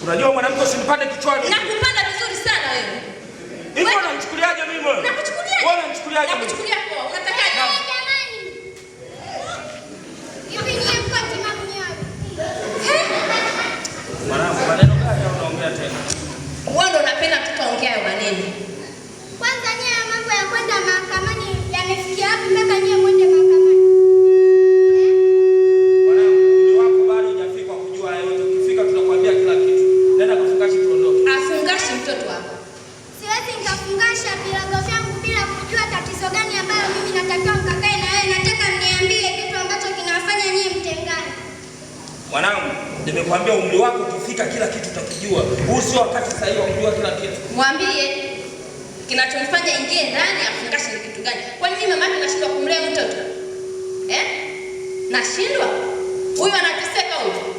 Unajua mwanamke usinipande kichwani. Nakupanda vizuri sana wewe. Hivi unanichukuliaje mimi wewe? Nakuchukuliaje? Wewe unanichukuliaje mimi? Nakuchukulia poa. Unatakaje? Jamani. Hivi nyie mko timamu nyote? Mwanangu, maneno gani unaongea tena? Wewe ndo unapenda mtoto aongee hayo maneno. Kwanza nyie haya mambo ya kwenda mahakamani yamefikia wapi mpaka nyie mwende mahakamani? Mwanangu, umri wako bado hujafika kujua hayo yote. Ukifika tutakwambia kila kitu. Nenda kafungashe tuondoke. Afungashi mtoto hapa. Siwezi nikafungasha virago vyangu bila kujua tatizo gani ambayo mimi natakiwa nikakae na wewe. Nataka mniambie kitu ambacho kinawafanya nyie mtengane. Mwanangu, nimekwambia umri wako ukifika kila kitu utakijua. Huu sio wakati sahihi wa kujua kila kitu. Mwambie kinachomfanya ingie ndani afungashe ni kitu gani? Kwa nini mama yake anashindwa kumlea mtoto? Eh? Nashindwa? Huyu anateseka huyu.